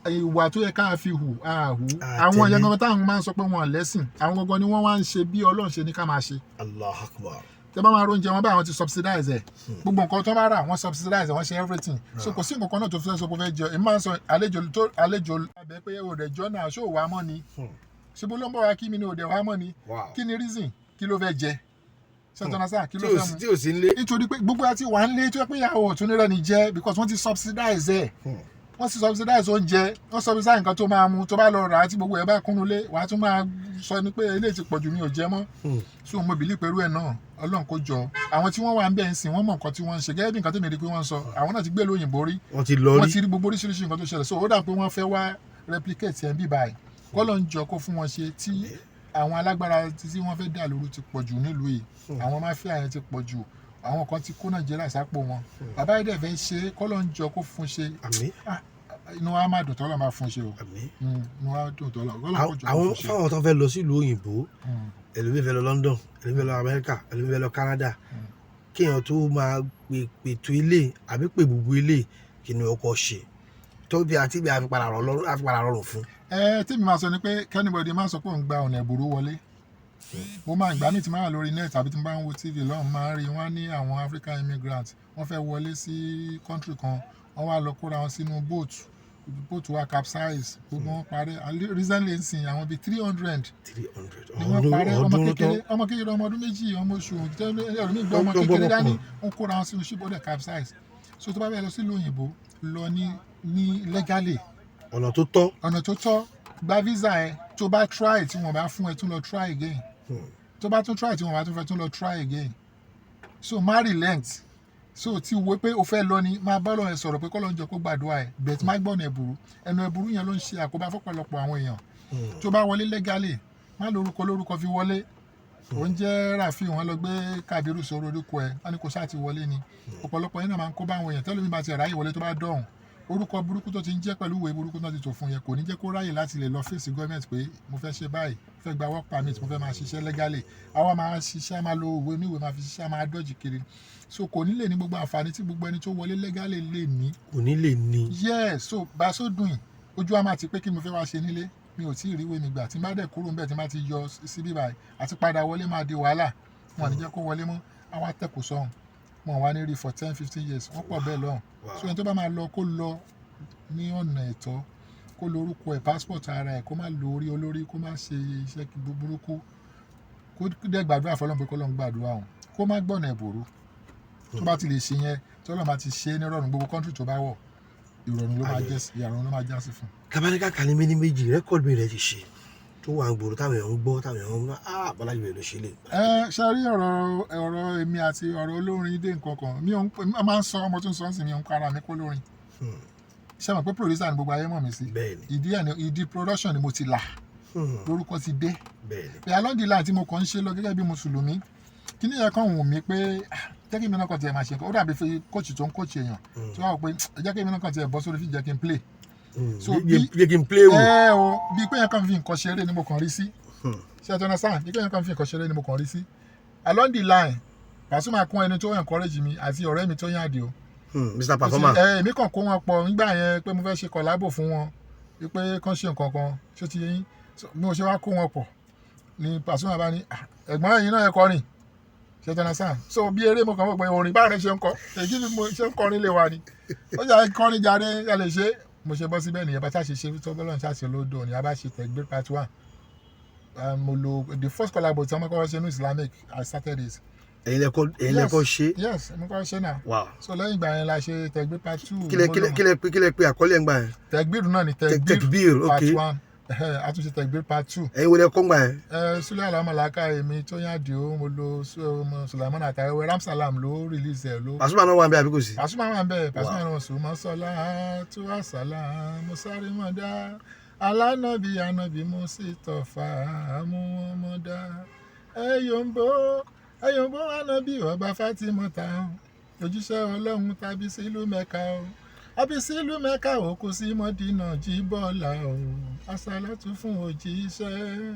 [SPEAKER 3] Ìwà tó yẹ ká fi hù á hù.
[SPEAKER 2] À,
[SPEAKER 3] àwọn
[SPEAKER 2] tẹ̀lé.
[SPEAKER 3] yẹn gangan táwọn máa ń sọ pé wọn lẹ́sìn, àwọn gangan ni wọ́n wá ń ṣe bí Ọlọ́run ṣe ní ká máa ṣe.
[SPEAKER 2] Allah akbar.
[SPEAKER 3] Tẹ bá máa róúnjẹ wọn báyìí, wọ́n ti subsidize ẹ̀. Gbogbo nǹkan tó bá rà, wọ́n subsidize ẹ̀, wọ́n ṣe everything. So kò sí nǹkan kan náà tó fẹ́ sọ pé ó fẹ́ jẹ. Èmi máa ń sọ àlejò tó àlejò abẹ pé o rẹ̀ jọ náà, ṣó wàá mọ́ ni? Ṣebó ló ń bọ̀ wá kí mi ni, ò dẹ̀ wá mọ́ ni? Kí ni reason? Kí ló fẹ́ jẹ? Ṣètò sáà, kí ló fẹ́ mu?
[SPEAKER 2] Tí ò sí nílé.
[SPEAKER 3] Nítorí pé gbogbo àti wà ń lé tó yẹ pé ìyàwó òtún rẹ̀ ní jẹ́, because wọ́n ti subsidize ẹ̀. Wọ́n ti subsidize oúnjẹ, wọ́n subsidize nǹkan tó máa mu. Tó bá lọ rà á, tí gbogbo ẹ̀ bá kúnnú lé, wàá tún máa sọ ni pé eléyìí ti pọ̀jù, mi ò jẹ mọ́. So mo believe pẹ̀lú ẹ̀ náà, Ọlọ́run kó jọ, àwọn tí wọ́n wà ń bẹ̀ ń sìn, wọ́n mọ̀ nǹkan tí wọ́n ń ṣe. Gẹ́gẹ́ bí nǹkan tó mi rí pé wọ́n ń sọ, àwọn náà ti gbé lóyìnbó rí.
[SPEAKER 2] Wọ́n ti lọ
[SPEAKER 3] Wọ́n
[SPEAKER 2] rí.
[SPEAKER 3] ti rí gbogbo oríṣiríṣi nǹkan tó ṣẹlẹ̀. So ó dà pé wọ́n fẹ́ wá replicate ẹ̀ ń bí báyìí. Kọ́lọ́ ń jọ kó fún wọn ṣe. Tí àwọn alágbára tí wọ́n fẹ́ dà lóru ti pọ̀ jù nílùú yìí, àwọn mafia yẹn ti pọ̀ jù. Àwọn kan ti kó Nàìjíríà sápò wọn. Bàbá yìí dẹ̀ fẹ́ ṣe é, kọ́lọ́ ń jọ kó fún ṣe.
[SPEAKER 2] Àmín.
[SPEAKER 3] Ah, inú wa máa dùn tọ́lọ́ máa fún ṣe o.
[SPEAKER 2] Àmín.
[SPEAKER 3] Inú wa dùn tọ́lọ́ kọ́lọ́ kó jọ kó
[SPEAKER 2] Àwọn
[SPEAKER 3] fún ṣe.
[SPEAKER 2] fáwọn tó fẹ́ lọ sílùú òyìnbó, ẹlòmíì fẹ́ lọ London, ẹlòmíì fẹ́ lọ Amẹ́ríkà, ẹlòmíì fẹ́ lọ Canada, kéèyàn tó máa pè pètò ilé àbí pè gbogbo ilé, kí ni ọkọ ṣe tó bí àti bí àfipadà rọ̀ lọ́rùn, àfipadà rọrùn fún?
[SPEAKER 3] Ẹ tí mi máa sọ ni pé kí anybody máa sọ pé òun gba ọ̀nà ẹ̀bùrú wọlé. Mo máa ìgbà míì tí máa wà lórí net àbí tí mo bá ń wo TV lọ́hùn, máa ń rí wọ́n ní àwọn African immigrant, wọ́n fẹ́ wọlé sí country kan, wọ́n wá lọ kóra wọn sínú boat, boat wa capsize, gbogbo wọn parẹ́. And recently nsìn, àwọn bíi 300
[SPEAKER 2] 300
[SPEAKER 3] ni wọ́n parẹ́. Ọmọ
[SPEAKER 2] ọdún
[SPEAKER 3] kékeré
[SPEAKER 2] tó
[SPEAKER 3] ọmọ kékeré, ọmọ ọdún 2, ọmọ oṣù, ẹlòmíì gbé ọmọ
[SPEAKER 2] Tó gbọ́
[SPEAKER 3] kékeré
[SPEAKER 2] ọmọ
[SPEAKER 3] dání,
[SPEAKER 2] kan.
[SPEAKER 3] wọ́n kóra wọn sínú ship, ó dẹ̀ capsize. So tó bá fẹ́ lọ sílùú òyìnbó, lọ ní legally,
[SPEAKER 2] ọ̀nà tó tọ́.
[SPEAKER 3] Ọ̀nà tó tọ́. Gba visa ẹ. Tó bá try tí wọ́n bá fún ẹ, tún lọ try again. Tó bá tún try tí wọ́n bá tún fẹ́, tún lọ try again. So má relent. So tí wo pé o fẹ́ lọ ni, máa bá Ọlọ́run ẹ sọ̀rọ̀ pé kọ́lọ́run jọ kó gbàdúrà ẹ bẹ́ẹ̀, tí má gbọ́nà ẹ̀bùrú. Ẹnu ẹ̀bùrú yẹn ló ń ṣe àkóbá fọ́pọ̀lọpọ̀ àwọn èèyàn. Tó bá wọlé legally, má lórúkọ lórúkọ fi wọlé. Ò ń jẹ́ Rafiu, wọn lọ gbé Kabiru sórí orúkọ ẹ, wọn ní kò sáà ti wọlé ni. Ọ̀pọ̀lọpọ̀ yẹn náà máa ń kó bá àwọn èèyàn. Tẹ́lẹ̀ mi bá ti ráyè wọlé, tó bá dọ̀hùn, orúkọ burúkú tó ti ń jẹ́ pẹ̀lú ìwé burúkú náà ti tò fún yẹn, kò ní jẹ́ kó ráyè láti lè lọ fèsì gọ́ọ̀mẹ̀ntì pé mo fẹ́ ṣe báyìí, mo fẹ́ gba work permit, mo fẹ́ máa ṣiṣẹ́ legally. Àwa máa ṣiṣẹ́, máa lo ìwé oníwèé, máa fi ṣiṣẹ́, máa dọ́jì kiri. So kò ní lè ní gbogbo àǹfààní tí gbogbo ẹni tó wọlé legally lè ní.
[SPEAKER 2] Kò ní lè ní.
[SPEAKER 3] Yes. So bá a so dùn yìí, ojú wa máa ti pé kí mo fẹ́ wá ṣe nílé, mi ò tí ì ríwèé mi gbà. Tí n bá dẹ̀ kúrò níbẹ̀, tí n bá ti yọ síbí báyìí, àti padà wọlé máa di wàhálà. Wọn ò ní jẹ́ kó wọlé mọ́. Àwa tẹ̀kù sọ̀hún, wọn wá ní rí for 10, 15 years. Wọ́n pọ̀ bẹ́ẹ̀ lọ́hùn. So ẹni tó bá máa lọ, kó lọ ní ọ̀nà ẹ̀tọ́, kó lo orúkọ ẹ̀, passport ara ẹ̀, kó má lo orí olórí, kó má ṣe iṣẹ́ búburúkú, kó dẹ̀ gbàdúrà fọlọ́run pé kọ́lọ́run gbàdúrà òun, kó má gbọ̀nà ẹ̀bùrú. Tó bá ti lè ṣe yẹn, tí Ọlọ́run bá ti ṣe é nírọ̀rùn, gbogbo country tó bá wọ̀, ìrọ̀rùn ló máa jẹ́ sí, ìrọ̀rùn ló máa já sí fún.
[SPEAKER 2] Tabaníkà kà ní méní méjì, record mi rẹ ti ṣe tó wà ń gbòòrò, táwọn èèyàn ń gbọ́, táwọn èèyàn ń gbọ́, ah, Bọ́lájí Bello ló ṣe lè.
[SPEAKER 3] Ẹ ṣe rí ọ̀rọ̀ èmi àti ọ̀rọ̀ olórin dé nǹkan kan, mi ò ń pè, máa ń sọ ọmọ tó ń sọ ń sìn, mi ò ń kọ́ ara mi kó lórin. Ṣé mọ̀ pé producer ni gbogbo ayé mọ̀ mí sí?
[SPEAKER 2] Bẹ́ẹ̀ni.
[SPEAKER 3] Ìdí ẹ̀ ni ìdí production ni mo ti là, lórúkọ ti dé. Pé along the line tí mo kàn ń ṣe lọ gẹ́gẹ́ bí mùsùlùmí, kíní yẹn kàn wù mí pé, ah, jẹ́ kí èmi náà kàn tiẹ̀ máa ṣe nǹkan. Ó dàbí fi coach tó ń coach èèyàn tó wà wò pé jẹ́ kí èmi náà kàn tiẹ̀ bọ́ sórí fíjẹ́ kí n play. So
[SPEAKER 2] Yé kí n play wò.
[SPEAKER 3] Ẹ o, bí pé yẹn kàn fi nǹkan ṣeré ni mo kàn rí sí. Ṣé ẹ tọ́nà sáà? Bí pé yẹn kàn fi nǹkan ṣeré ni mo kàn rí sí. Along the line, Pasuma kún ẹni tó encourage mi àti ọ̀rẹ́ mi tó yàn àdìo.
[SPEAKER 2] Mr Performer.
[SPEAKER 3] Ẹ èmi kàn kó wọn pọ̀ nígbà yẹn pé mo fẹ́ ṣe collabo fún wọn, wípé kàn ṣe nǹkan kan. Ṣé ti yé yín? So, bí mo ṣe wá kó wọn pọ̀ ni Pasuma bá ní, "Ah, ẹ̀gbọ́n, ẹ̀yin náà ẹ kọrin." Ṣé tọ́nà sáà? So bí eré mo kàn mọ̀ pé orin báwo ni ṣe ń kọ èyí bí mo ṣe ń kọrin lè wa ni ó yà kọrin jáde ẹ lè ṣe. Mo ṣe bọ́ síbẹ̀ nìyẹn. Bá ṣáà ṣe ṣe tó bọ́lọ̀ ṣáà ṣe lódò ni a bá ṣe Tẹ̀gbẹ́ part one. Mo lo the first collabo tí wọ́n kọ́kọ́ ṣe ní Islamic. I started it.
[SPEAKER 2] Ẹ̀yin lẹ́kọ́ ṣe?
[SPEAKER 3] Yes, mo kọ́ ṣe náà. So lẹ́yìn ìgbà yẹn la ṣe Tẹ̀gbẹ́ part two.
[SPEAKER 2] Kílẹ̀ pé àkọlé ẹ̀ ń gbà yẹn?
[SPEAKER 3] Tẹ̀gbẹ́ náà ni.
[SPEAKER 2] Tẹ̀gbẹ́,
[SPEAKER 3] Part one. A tún ṣe Tẹ̀gbẹ́ part two.
[SPEAKER 2] Ẹ̀yin wo lẹ kọ́ ń gbà yẹn?
[SPEAKER 3] Ẹ Sule Alamalaka, èmi tó yàn dì ó, mo lo Sulaimon àtàwé Ramsalam ló release ẹ ló.
[SPEAKER 2] Pasuma náà wà ń bẹ àbí kò sí?
[SPEAKER 3] Pasuma wà ń bẹ. Pasuma náà sùn mọ́ sọlá tó àṣàlà musari mọ́dá alánàbí ànàbí mo sì tọ̀fà àmúmọ́dá ẹ̀yọ̀ǹbó ẹ̀yọ̀ǹbó ànàbí ọba Fatimota òjíṣẹ́ Ọlọ́run tàbí sílùú Mẹ́ka o, àbí sílùú Mẹ́ka ò kò sí Mọ́dínà jíbọ́lá o, àṣàlátú fún òjíṣẹ́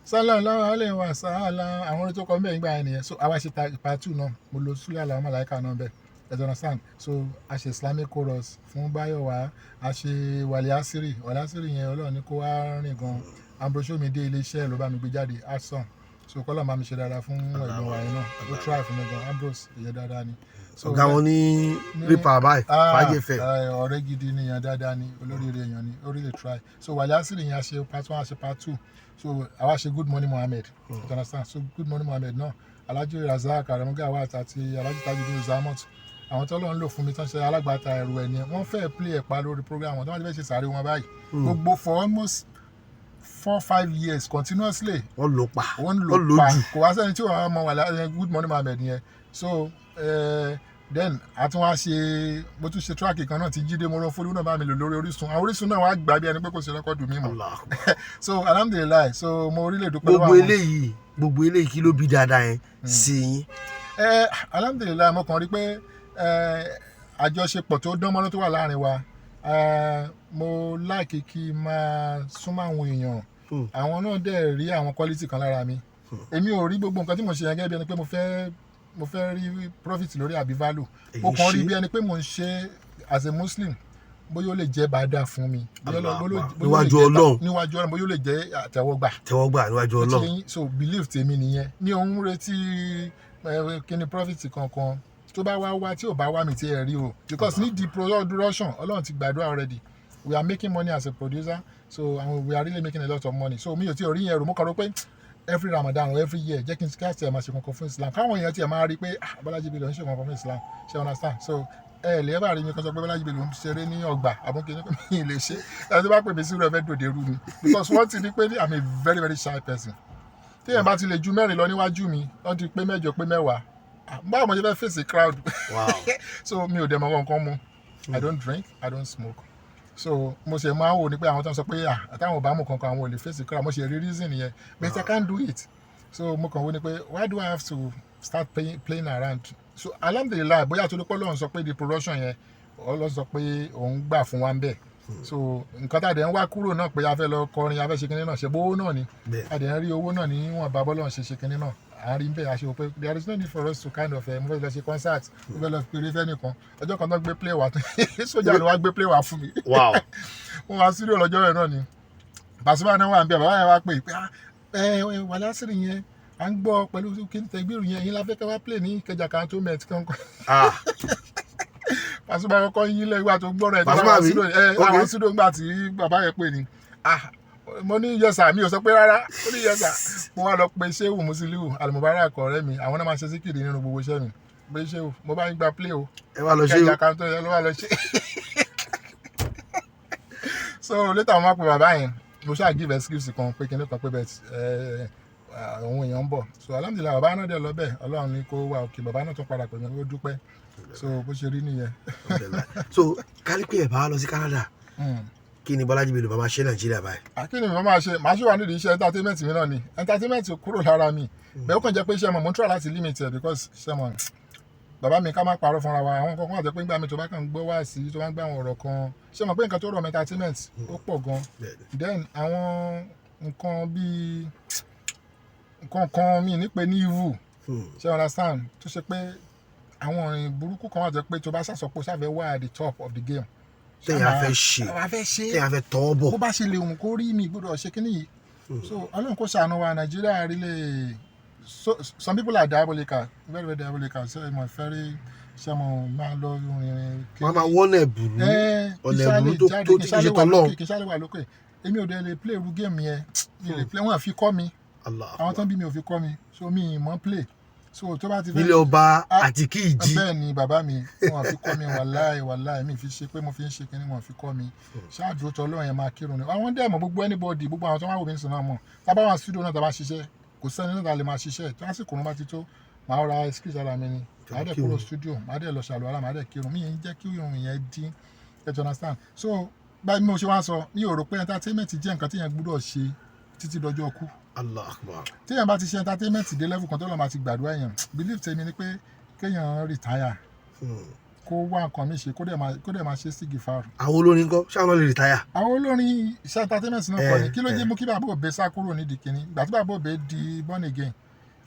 [SPEAKER 3] sallallahu alaihi wasallam. Àwọn orin tó kọ mẹ́rin gbà yẹn nìyẹn. So àwa ṣe part two náà, mo lo Sule Alao Malaika náà bẹ́ẹ̀, you understand? So a ṣe Islamic chorus fún Báyọ̀wá, a ṣe Wàlẹ̀ Asiri. Wàlẹ̀ Asiri yẹn, Ọlọ́run ní kó wá rìn gan. Ambrosio mi dé iléeṣẹ́ ló bá mi gbé jáde asan. So kọ́lọ́ máa mi ṣe dáadáa fún ẹ̀gbọ́n wa yẹn náà, ó try fún mi gan. Ambrose ìyẹn dáadáa ni. So,
[SPEAKER 2] Ọ̀gá wọn ní rípa báyìí, Fàájì FM.
[SPEAKER 3] Ọ̀rẹ́ gidi ni, èèyàn dáadáa ni, olóríire èèyàn ni, ó really try. So Wàlẹ̀ Asiri yẹn, a ṣe part one, a ṣe part two. So àwa ṣe Good Morning Mohammed, you understand? So Good Morning Mohammed náà, Alhaji Razak Aremu Gawat àti Alhaji Tajudeen Zamot, àwọn tó lọ́n lò fún mi tán ṣe alágbàtà ẹrù ẹ̀ ni wọ́n fẹ́ẹ́ play ẹ̀ pa lórí program wọn tó wọ́n ti fẹ́ ṣe sàárè wọn báyìí gbogbo for almost 4, 5 years continuously.
[SPEAKER 2] Wọ́n lò pa.
[SPEAKER 3] Wọ́n lò
[SPEAKER 2] Wọ́n lò
[SPEAKER 3] pa
[SPEAKER 2] jù.
[SPEAKER 3] Kò wá sẹ́ni tí wọ́n mọ wà láyé Good Morning Mohammed yẹn. So then a tún wá ṣe, mo tún ṣe track kan náà tí Jídé Moronfolú náà bá mi lò lórí Orísun. Àwọn Orísun náà wá gbà bí ẹni pé kò sí record mi mọ́.
[SPEAKER 2] Allah Akbar.
[SPEAKER 3] So alhamdulillahi, so mo rí lè dúpẹ́ lọ́wọ́
[SPEAKER 2] Gbogbo
[SPEAKER 3] àwọn.
[SPEAKER 2] Eléyìí, gbogbo eléyìí, kí ló bí dáadáa yẹn sí yín?
[SPEAKER 3] Ẹ alhamdulillahi, mo kàn rí pé àjọṣepọ̀ tó dán mọ́rán tó wà láàrin wa, mo like kí n máa súnmọ́ àwọn èèyàn. Àwọn náà dẹ̀ rí àwọn quality kan lára mi. Èmi ò rí gbogbo nǹkan tí mo ṣe yẹn gẹ́gẹ́ bí ẹni pé mo fẹ́ rí profit lórí àbí value. Mo
[SPEAKER 2] Èyí
[SPEAKER 3] kàn rí
[SPEAKER 2] ṣe.
[SPEAKER 3] bí ẹni pé mo ń ṣe as a Muslim, bóyá ó lè jẹ́ bàdà fún mi, bóyá
[SPEAKER 2] Allah
[SPEAKER 3] bóyá
[SPEAKER 2] Akbar.
[SPEAKER 3] bóyá ó lè
[SPEAKER 2] Níwájú
[SPEAKER 3] jẹ́
[SPEAKER 2] Ọlọ́run.
[SPEAKER 3] Níwájú Ọlọ́run, bóyá ó lè jẹ́ àtẹ́wọ́gbà.
[SPEAKER 2] Tẹ́wọ́ gbà níwájú
[SPEAKER 3] Ó ti
[SPEAKER 2] Ọlọ́run.
[SPEAKER 3] yé yín? So belief tèmi nìyẹn, mi ò ń retí kí ni profit kankan. Tó bá wá wá, tí ò bá wá, mi ti ẹ̀ rí o, because ní the production, Ọlọ́run ti gbàdúrà already. We are making money as a producer, so and we are really making a lot of money, so mi ò tí ò rí yẹn rò. Mo kàn rò pé every Ramadan or every year, jẹ́ kí n kí tiẹ̀ máa ṣe kankan fún Islam, káwọn èèyàn tiẹ̀ máa rí pé, ah, Bọ́lájí Bello ń ṣe kankan fún Islam. Ṣe understand? So ẹ lè bá rí mi kan sọ pé Bọ́lájí Bello ń ṣeré ní ọgbà àbúkí ní mi lè ṣe. Ẹ tó bá pè mí sí rẹ fẹ́ dòde rú mi, because wọ́n ti ní pé I'm a very very shy person. Téèyàn bá ti lè ju mẹ́rin lọ níwájú mi, wọ́n ti pé mẹ́jọ, pé 10, ah, báwo mo ṣe fẹ́ fèsì crowd? So mi ò dẹ̀ mọ̀ nǹkan mu. I don't drink, I don't smoke, so mo ṣe máa ń wò ní pé àwọn tó ń sọ pé, ah, àtàwọn ò bá mú kankan, àwọn ò lè fèsì crowd, mo ṣe rí reason yẹn, but I can't do it. So mo kàn wò ní pé why do I have to start playing around? So alhamdulillahi, bóyá torí pé Ọlọ́run sọ pé the production yẹn, Ọlọ́run sọ pé òun gbà fún wa ń bẹ̀. So nǹkan tá a dẹ̀ ń wá kúrò náà pé a fẹ́ lọ kọrin, a fẹ́ ṣe kinní náà, ṣe bówó náà ni. A dẹ̀ ń rí owó náà níwọ̀n bá bọ́lọ́run ṣe ṣe kinní náà, à ń rí bẹ́ẹ̀. A ṣe wò pé there is no need for us to kind of mo fẹ́ lọ ṣe concert, mo fẹ́ lọ péré fẹ́ nìkan. Ọjọ́ kan tó gbé play wá, sójà ló wá gbé play wá fún mi. Mo wá sílẹ̀ lọ́jọ́ rẹ̀ náà ni Pasuma náà wà ń bẹ. Bàbá yẹn wá pè pé, ah, ẹ ẹ wà lásìrì yẹn, à ń gbọ́ pẹ̀lú kí n tẹ̀gbìrì yẹn yín la fẹ́ kẹ́ wá play ní Ìkẹjà Cantonment kankan. Pasuma kọ́kọ́ yín lẹ́yìn ìgbà tó gbọ́rọ̀ ẹ̀ tó
[SPEAKER 2] Pasuma
[SPEAKER 3] wá
[SPEAKER 2] àbí?
[SPEAKER 3] sílò ẹ àwọn sílò ńgbà tí bàbá yẹn pè ní, ah, mo ní yes sir, mi ò sọ pé rárá, ó ní yes sir. Mo wá lọ pe Shehu Musiliu Almubarak, ọ̀rẹ́ mi, àwọn náà máa ṣe síkìrì nínú gbogbo iṣẹ́ mi, pé Shehu, mo bá ń gba play o.
[SPEAKER 2] Ẹ wá lọ ṣe o.
[SPEAKER 3] Ìkẹjà Cantonment ló wá lọ ṣe. So later mo máa pe bàbá yẹn, mo ṣáà give excuse kan pé kinní kan pé bẹ́ẹ̀ ẹ àwọn èèyàn ń bọ̀. So alhamdulillahi, bàbá náà dẹ̀ lọ bẹ́ẹ̀, Ọlọ́run ní kó wà òkè, bàbá náà tún padà pè mí, ó dúpẹ́. So bó ṣe rí nìyẹn.
[SPEAKER 2] So kárí pé ẹ bá lọ sí Canada, kí ni Bọ́lájí Bello bá máa ṣe Nàìjíríà báyìí?
[SPEAKER 3] Àkíní mi máa ṣe, màá ṣe wà nídìí iṣẹ́ entertainment mi náà ni. Entertainment kúrò lára mi bẹ́ẹ̀, ó kàn jẹ́ pé iṣẹ́ mọ̀, mo ń try láti limit ẹ̀, because iṣẹ́ mọ̀, bàbá mi, ká má parọ́ fúnra wa, àwọn kankan àti pé nígbà mi tó bá kàn ń gbọ́ wá sí, tó bá ń gbọ́ àwọn ọ̀rọ̀ kan, ṣé mọ̀ pé nǹkan tó rọ̀ mọ́ entertainment ó pọ̀ gan. Then àwọn nǹkan bíi nǹkan kan mi ní pé ní evil, ṣé you understand, tó ṣe pé àwọn ìrìn burúkú kan wà jẹ́ pé tó bá ṣàṣọpọ̀ ṣàfẹ́ wà at the top of the game.
[SPEAKER 2] Téèyàn á fẹ́ ṣe.
[SPEAKER 3] Àwọn afẹ́ ṣe.
[SPEAKER 2] Téèyàn á fẹ́ tọwọ́ bọ̀.
[SPEAKER 3] Bó bá ṣe lè wù kó rí, mi gbọ́dọ̀ ṣe kíní yìí. So Ọlọ́run kó ṣàánú wa. Nàìjíríà really, so some people are diabolical, very very diabolical. So mo very ṣe mo máa lọ rìnrìn.
[SPEAKER 2] Wọ́n máa wọ́nà ẹ̀bùrú, ọ̀nà ẹ̀bùrú tó tí kì í ṣe tọ́lọ́run.
[SPEAKER 3] Kì í ṣáà lè wà lókè. Èmi ò dẹ̀ lè play irú game yẹn, mi ò lè play. Wọ́n fi kọ́ mi.
[SPEAKER 2] Allah.
[SPEAKER 3] Àwọn tán bí mi ò fi kọ́ mi, so mi ì mọ̀ play. So tó bá ti fẹ́
[SPEAKER 2] Nílé ọba
[SPEAKER 3] Ah,
[SPEAKER 2] àti kí ìjì.
[SPEAKER 3] Bẹ́ẹ̀ ni bàbá mi, wọn fi kọ́ mi. Wàláì wàláì, mi fi ṣe pé mo fi ń ṣe kinní, wọn fi kọ́ mi. Ṣáàdúró tọ́ Ọlọ́run yẹn, máa kírun ni. Àwọn dẹ̀ mọ̀, gbogbo anybody, gbogbo àwọn tó wá wò mí sùn náà mọ̀, tá bá wà studio náà, tá bá ṣiṣẹ́, kò sẹ́ni náà tá lè máa ṣiṣẹ́ tó lásìkò òun bá ti tó, màá ra excuse ara mi ni, màá dẹ̀ kúrò studio, màá dẹ̀ lọ ṣàlùwàlá, màá dẹ̀ kírun. Mi ń jẹ́ kí irun yẹn dín, you understand? So báyìí mo ṣe wá sọ, mi ò rò pé entertainment jẹ́ nǹkan tí yẹn gbúdọ̀ ṣe títí dọjọ́ kú.
[SPEAKER 2] Allah akbar.
[SPEAKER 3] Téèyàn bá ti ṣe entertainment dé level kan tó lọ́ọ́ máa ti gbàdúrà èèyàn, belief tèmi ni pé kéèyàn retire, kó wá nǹkan mi ṣe, kó dẹ̀ máa ṣe sí gìfàrù.
[SPEAKER 2] Àwọn olórin kọ́, ṣáà wọn lè retire?
[SPEAKER 3] Àwọn olórin, iṣẹ́ entertainment náà kọ́ ni. Kí ló
[SPEAKER 2] Eh.
[SPEAKER 3] jẹ́ mú kí bàbá Òbí sá kúrò nídìí kínní? Ìgbà tí bàbá Òbí di born again,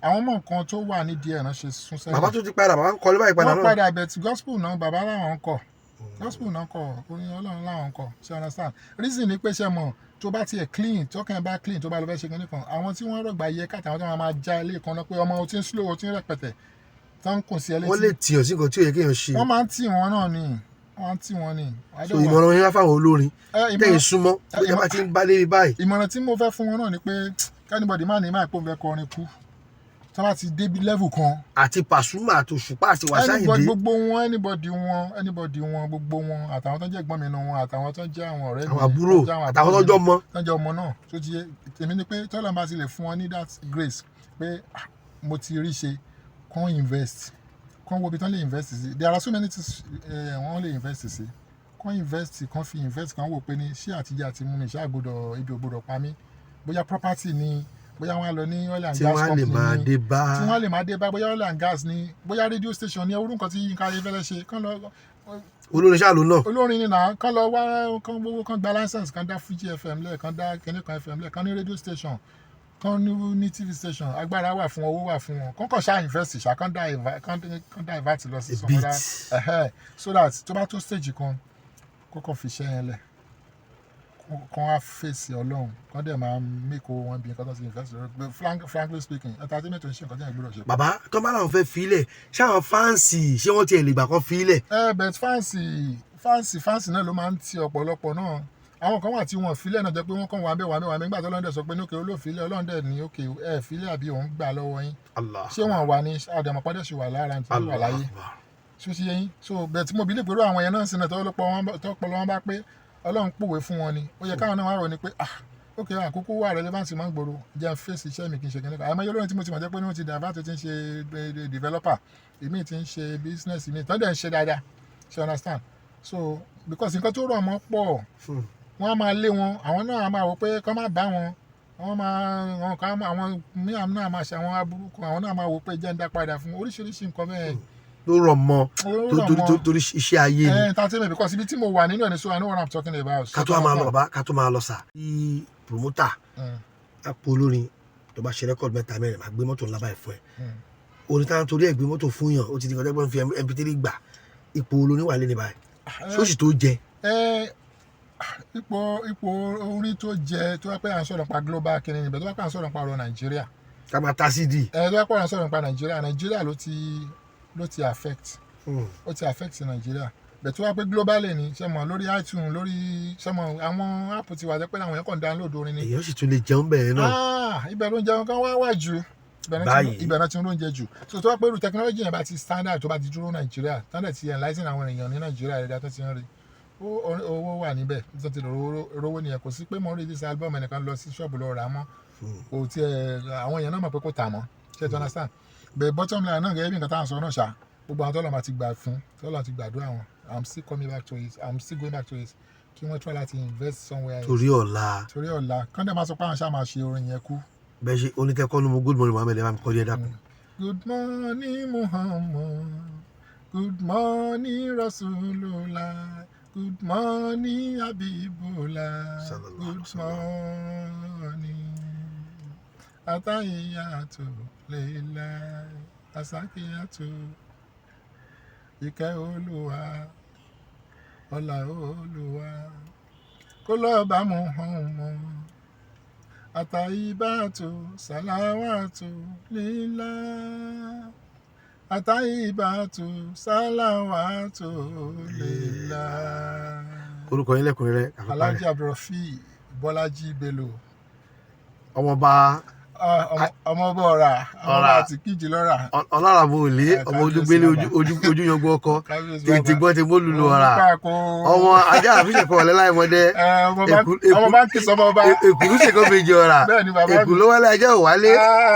[SPEAKER 3] àwọn ọmọ nǹkan tó wà nídìí ẹ̀ náà ṣe sún sẹ́yìn.
[SPEAKER 2] Bàbá tó ti padà, bàbá ń kọ́lé báyìí padà
[SPEAKER 3] Wọ́n
[SPEAKER 2] náà.
[SPEAKER 3] padà bẹ̀ tí gospel náà, bàbá làwọn ń kọ gospel náà, kọ orin Ọlọ́run làwọn ń kọ. Ṣe understand? Reason ni pé, ṣe mọ̀, tó bá tiẹ̀ clean, tọkàn bá clean, tó bá lọ fẹ́ ṣe kinní kan, àwọn tí wọ́n rọ̀gbà yẹ káàtà, àwọn tó máa já ilé kan náà pé ọmọ o ti ń slow, o ti ń rẹpẹtẹ, tó ń kùn sí ẹ létí.
[SPEAKER 2] Wọ́n lè tìyàn sí nǹkan tí ò yẹ kéèyàn ṣe.
[SPEAKER 3] Wọ́n máa ń tì wọ́n náà ni, wọ́n máa ń tì wọ́n ni.
[SPEAKER 2] So ìmọ̀ràn yín wá fáwọn olórin tẹ̀yìn súnmọ́ bí ẹ bá ti ń bá débi báyìí?
[SPEAKER 3] Ìmọ̀ràn tí mo fẹ́ fún wọn náà ni pé k'anybody má ní máa pò ń fẹ́ kọrin kú tí wọ́n bá ti débi level kan.
[SPEAKER 2] Àti Pasuma àti Òṣùpá àti Wasiu
[SPEAKER 3] Anybody,
[SPEAKER 2] Ayinde.
[SPEAKER 3] gbogbo wọn, anybody wọn, anybody wọn, gbogbo wọn, àtàwọn tó ń jẹ́ ẹ̀gbọ́n mi nù wọn, àtàwọn tó ń jẹ́ àwọn ọ̀rẹ́ mi,
[SPEAKER 2] Àwọn àbúrò,
[SPEAKER 3] tó ń jẹ́ àwọn
[SPEAKER 2] àtàwọn
[SPEAKER 3] àbúrò
[SPEAKER 2] tó jọ
[SPEAKER 3] mi,
[SPEAKER 2] mọ́.
[SPEAKER 3] tó ń jẹ́ ọmọ náà tó ti yé tèmi ni pé tọ́lá bá ti lè fún wọn ní that grace pé, ah, mo ti rí ṣe, kàn invest, kàn wo ibi tán lè invest sí. There are so many things wọ́n lè invest sí. Kàn invest, kàn fi invest, kàn wò pé ní ṣé àtijọ́ àti mú mi ṣáà gbọ́dọ̀ ibi ò gbọ́dọ̀ pa mí, bóyá property ni, Bóyá wọ́n á lọ ní oil and
[SPEAKER 2] Tí
[SPEAKER 3] gas
[SPEAKER 2] wọ́n á lè
[SPEAKER 3] company
[SPEAKER 2] máa
[SPEAKER 3] ní
[SPEAKER 2] dé bá.
[SPEAKER 3] Tí wọ́n lè máa dé bá, bóyá oil and gas ní, bóyá radio station ní, orú nǹkan tí Yínká Ayéfẹ́lẹ́ ṣe, kán lọ.
[SPEAKER 2] Olórin ṣáà ló náà.
[SPEAKER 3] Olórin ni náà. Kán lọ wá, kán gbowó, kán gba license, kán dá Fuji FM lẹ̀, kán dá kinní kan FM lẹ̀, kán ní radio station, kán ní TV station. Agbára wà fún wọn, owó wà fún wọn. Kán kàn ṣáà invest ṣá, kán divert lọ sí
[SPEAKER 2] A
[SPEAKER 3] some
[SPEAKER 2] bit.
[SPEAKER 3] other, so that tó bá tó stage kan, kó kàn fi iṣẹ́ yẹn lẹ̀, kán wá fèsì Ọlọ́run, kán dẹ̀ máa make owó wọn bí nǹkan tó ti invest lórí. But frankly speaking, entertainment ò ń ṣe nǹkan tí yẹn gbọ́dọ̀ ṣe.
[SPEAKER 2] Bàbá, tó bá làwọn fẹ́ filẹ̀, ṣáwọn fans, ṣé wọ́n tiẹ̀ lè gbà kán filẹ̀?
[SPEAKER 3] Ẹ, but fans náà ló máa ń ti ọ̀pọ̀lọpọ̀ náà. Àwọn kan wà tí wọ́n filẹ̀ náà, jẹ́ pé wọ́n kàn wà bẹ́ẹ̀, wà bẹ́ẹ̀, wà bẹ́ẹ̀. Nígbà tó Ọlọ́run dẹ̀ sọ pé ní òkè olófilẹ̀, Ọlọ́run dẹ̀ ní òkè ẹ filẹ̀ àbí òun gbà lọ́wọ́ yín.
[SPEAKER 2] Allah.
[SPEAKER 3] Ṣé wọ́n wà ní àdàmọ̀pádẹ́ ṣì wà lára tí wọ́n wà láyé?
[SPEAKER 2] Allah.
[SPEAKER 3] Ṣó ṣe yín? So bẹ́ẹ̀ tí mo bí lè pẹ̀lú àwọn yẹn náà sí náà, tọ́pọ̀lọ́ wọn bá pé Ọlọ́run pòwe fún wọn ni, ó yẹ káwọn náà wá rò ní pé, ah, ok, àkókò wà relevant máa ń gbòòrò, jẹ́ n fèsì iṣẹ́ mi, kì í ṣe kíní kan. Àmọ́ olórin tí mo ti mọ̀ jẹ́ pé ní wọ́n ti divert, ti ń ṣe developer, èmi ti ń ṣe business mi, tán dẹ̀ ń ṣe dáadáa. Ṣe understand? So because nǹkan tó rọ̀ mọ́ pọ̀, wọ́n á máa lé wọn, àwọn náà á máa wò pé kọ́ má bá wọn, wọ́n máa wọn kàn àwọn míì náà máa ṣe àwọn aburú kan, àwọn náà máa wò pé jẹ́ ń dá padà fún oríṣiríṣi nǹkan bẹ́ẹ̀.
[SPEAKER 2] Ló rọ̀ mọ́.
[SPEAKER 3] Ó rọ̀ mọ́.
[SPEAKER 2] Torí iṣẹ́ ayé ni.
[SPEAKER 3] Eh, entertainment, because ibi tí mo wà nínú ẹ̀ ní, so I know what I'm talking about.
[SPEAKER 2] Ká tó wá máa lọ, bàbá, ká tó máa lọ sà. Bí promoter àpò olórin tó bá ṣe record mẹ́ta mẹ́rin, máa gbé mọ́tò ńlá báyìí fún ẹ. Orin táwọn torí ẹ̀ gbé mọ́tò fún yàn, ó ti di nǹkan tẹ́gbọ́n fi MP3 gbà. Ipò olórin wà lé ní báyìí, sóòsì tó jẹ?
[SPEAKER 3] Ẹ, ipò orin tó jẹ, tó wá pé à ń sọ̀rọ̀ nípa global kìnìún níbẹ̀, tó wá pé à ń sọ̀rọ̀ nípa ọ̀rọ̀ Nàìjíríà.
[SPEAKER 2] Ká máa ta CD.
[SPEAKER 3] Ẹ, tó wá pé à ń sọ̀rọ̀ nípa Nàìjíríà, Nàìjíríà ló ti affect, ó ti affect Nàìjíríà bẹ̀. Tó wá pé globally ni, ṣe mọ̀, lórí iTunes, lórí, ṣe mọ̀, àwọn app ti wà jẹ́ pé àwọn èèyàn kàn download orin ni.
[SPEAKER 2] Èèyàn sì tún lè jẹun bẹ́ẹ̀ náà.
[SPEAKER 3] Ah, ibẹ̀ ló ń jẹun kan wá wà jù.
[SPEAKER 2] Báyìí.
[SPEAKER 3] Ibẹ̀ náà ti ń lóúnjẹ jù. So tó wá pé irú technology yẹn bá ti standard, tó bá ti dúró Nàìjíríà, standard ti enlighten àwọn èèyàn ní Nàìjíríà rẹ̀ tó ti ń rí owó wà níbẹ̀, tó ti lè rówó nìyẹn. Kò sí pé mo rí this album, ẹnìkan lọ sí ṣọ́ọ̀bù lọ rà á mọ́. Kò tiẹ̀, àwọn èèyàn náà mọ̀ pé kò tà mọ́. Ṣé you understand? But bottom line náà, gẹ́gẹ́ bí nǹkan táwọn sọ náà ṣá, gbogbo àwọn tọ́lọ̀ máa ti gbà fún, tọ́lọ̀ ti gbàdúrà wọn, I'm still coming back to it, I'm still going back to it, kí wọ́n try láti invest somewhere else.
[SPEAKER 2] Torí ọ̀la.
[SPEAKER 3] Torí ọ̀la. Kán dẹ̀ máa sọ pé àwọn ṣáà máa ṣe orin yẹn kú.
[SPEAKER 2] Bẹ́ẹ̀ ṣe onítẹ̀kọ́ ló mú Good Morning Muhammed, ẹ bá mi kọ́ díẹ̀, dákun.
[SPEAKER 3] Good morning Muhammad, good morning Rasulullah, good morning Habibullah.
[SPEAKER 2] Sallallahu alaihi
[SPEAKER 3] Good
[SPEAKER 2] wasallam.
[SPEAKER 3] morning, atahiyatu lillah, asakiyatu, ìkẹ́ Olúwa, ọlá Olúwa kó lọ́ọ́ bá Muhammad, àtàyíbàtú sàláwàtú lílá, àtàyíbàtú sàláwàtú lílá.
[SPEAKER 2] Orúkọ yín lẹ́kùnrẹ́rẹ́ àfi parí.
[SPEAKER 3] Alhaji Abdulrafi Bọ́lájí Bello.
[SPEAKER 2] Ọmọọba.
[SPEAKER 3] Ah, ọmọ ọba ọ̀rà, ọmọ ọba
[SPEAKER 2] Ọ̀rà.
[SPEAKER 3] àti kíjì lọ́rà.
[SPEAKER 2] Ọlọ́ràbọ̀ òlé.
[SPEAKER 3] Eh,
[SPEAKER 2] Ọmọ
[SPEAKER 3] kábíyèsí
[SPEAKER 2] olúgbélé.
[SPEAKER 3] Bàbá.
[SPEAKER 2] Ojú yangbó ọkọ.
[SPEAKER 3] Kábíyèsí.
[SPEAKER 2] Tètè
[SPEAKER 3] Bàbá.
[SPEAKER 2] gbọ́ ti mólúlu ọ̀rà. Ọmọ ajá àfíṣẹ̀kọ̀ ọ̀lẹ́ láìmọdé.
[SPEAKER 3] Ọmọ bá ń kí sọmọ ọba.
[SPEAKER 2] Èkúrú ṣèkọ́ méjì ọ̀rà.
[SPEAKER 3] Bẹ́ẹ̀ ni bàbá
[SPEAKER 2] Èkú
[SPEAKER 3] mi.
[SPEAKER 2] ló wálé, ajá ò wálé.
[SPEAKER 3] Ah.